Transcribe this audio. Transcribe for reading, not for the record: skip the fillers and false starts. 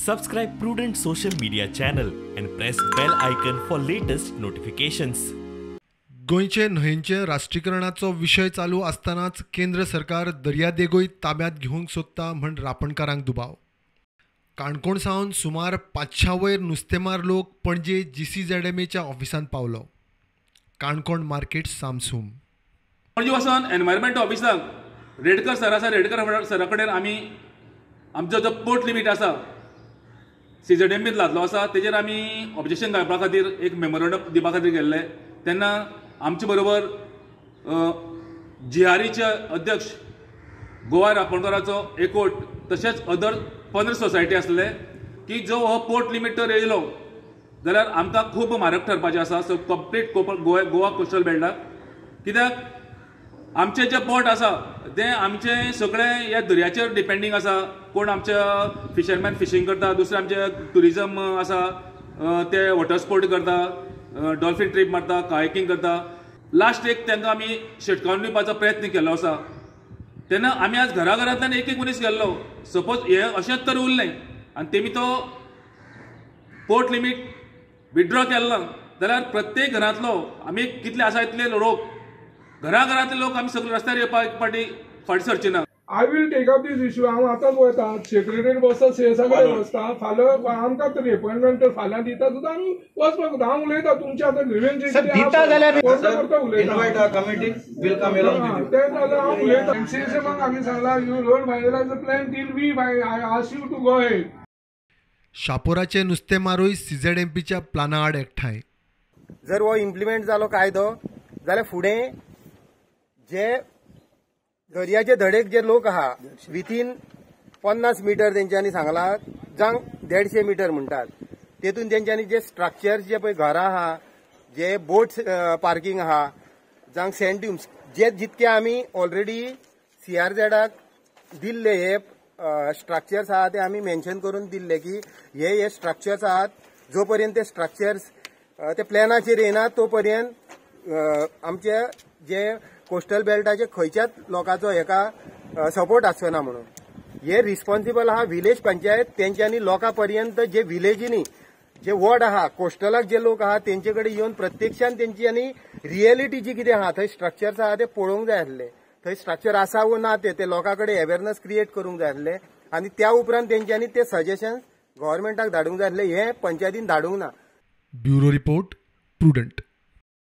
Subscribe Prudent social media channel and press bell icon for latest notifications. गोंयचे न्हंयचे राष्ट्रीकरणाचो विशय चालू आसतनाच केंद्र सरकार दर्यादेगोय ताब्यांत घेवंक सोदता म्हण रापणकारांक दुबाव. काणकोण सावन सुमार 500 वयर नुस्तेमार लोक पणजे GCZMAच्या ऑफिसांत पावलो. काणकोण मार्केट सामसूम. पणजे वचून एनवायरमेंट ऑफिसाक रेडकर सर आसा, रेडकर सरा कडेन आमी आमचो जो पोर्ट लिमीट आसा CZMAन लादलो आसा तेजेर आमी ऑब्जेक्शन घालपा खातीर एक मेमोरंडम दिवपा खातीर गेल्ले. तेन्ना आमचे बरोबर GREचे अध्यक्ष गोवा रापणकाराचो एकवट तशेंच अदर 15 सोसायटी आसले की जो हो पोर्ट लिमीट तर येयलो जाल्यार आमकां खूब म्हारग ठरपाचें आसा. सो कंप्लीट गोवा कोस्टल बेल्टाक, कित्याक आमचे जे पोर्ट आसा ते आमचे सगळे ह्या दर्याचेर डिपेंडींग आसा. कोण आमचे फिशरमॅन फिशींग करता, दुसरे आमचे ट्युरिजम आसा ते वॉटर स्पोर्ट करता, डॉल्फीन ट्रीप मारता, कायकिंग करता. लास्ट एक तांकां आमी शिटकावन दिवपाचो प्रयत्न केल्लो आसा. तेन्ना आमी आज घरा घरांतल्यान एक एक मनीस गेल्लो. सपोज हे अशेंच तर उरलें आनी तेमी तो पोर्ट लिमीट विथड्रॉ केल्लो जाल्यार प्रत्येक घरांतलो आमी कितले आसा इतले लोक घरा घरांतले लोक आमी सगळे रस्त्यार येवपाक फाटी फाटी सरचे ना. I will take up this issue. हांव आतांच वता, सेक्रेटरी बसता, सीएसा कडेन बसता. फाल्यां आमकां तरी अपॉयंटमेंट तर फाल्यां दिता सुद्दां आमी वचपाक जाता. हांव उलयता तुमच्या आतां ग्रिव्हन्स करता उलयता तें जाल्यार हांव उलयता. MCSM आमी सांगला you don't finalise the plan till we ask you to go ahead. शापोराचे नुस्तेमारूय CZMPच्या प्लाना आड एकठांय. जर हो इम्प्लिमेंट जालो कायदो जाल्यार फुडें जे दर्याचे धडेक जे लोक आहा विथीन 50 मिटर तेंच्यांनी सांगला, जावं 150 मिटर म्हणटात, तेतून तेंच्यांनी जे स्ट्रक्चर्स जे पळय घरां आहा, जे बोट्स पार्किंग आहा, जावं सँड ड्युन्स जे जितके आमी ऑलरेडी CRZाक दिल्ले हे स्ट्रक्चर्स आहा ते आमी मेन्शन करून दिल्ले की हे हे स्ट्रक्चर्स आहात. जो पर्यंत ते स्ट्रक्चर्स ते प्लॅनाचेर येना तो पर्यंत आमचे जे कोस्टल बेल्टाचे खंयच्याच लोकांचो हेका सपोर्ट आसचो ना. म्हणून हे रिस्पॉन्सिबल आहा विलेज पंचायत. तेंच्यांनी लोकां पर्यंत जे विलेजीनी जे वॉर्ड आहा कोस्टलाक जे लोक आहा तेंचे कडेन येवन प्रत्यक्षान तेंच्यांनी रियलिटी जी कितें आहा थंय स्ट्रक्चर्स आहा ते पळोवंक जाय आसले, थंय स्ट्रक्चर आसा वो ना ते लोकां कडेन अवेरनस क्रिएट करूंक जाय आसले आनी त्या उपरांत तेंच्यांनी ते सजेशन गव्हर्मेंटाक धाडूंक जाय आसले. हे पंचायतीन धाडूंक ना. Bureau report, Prudent.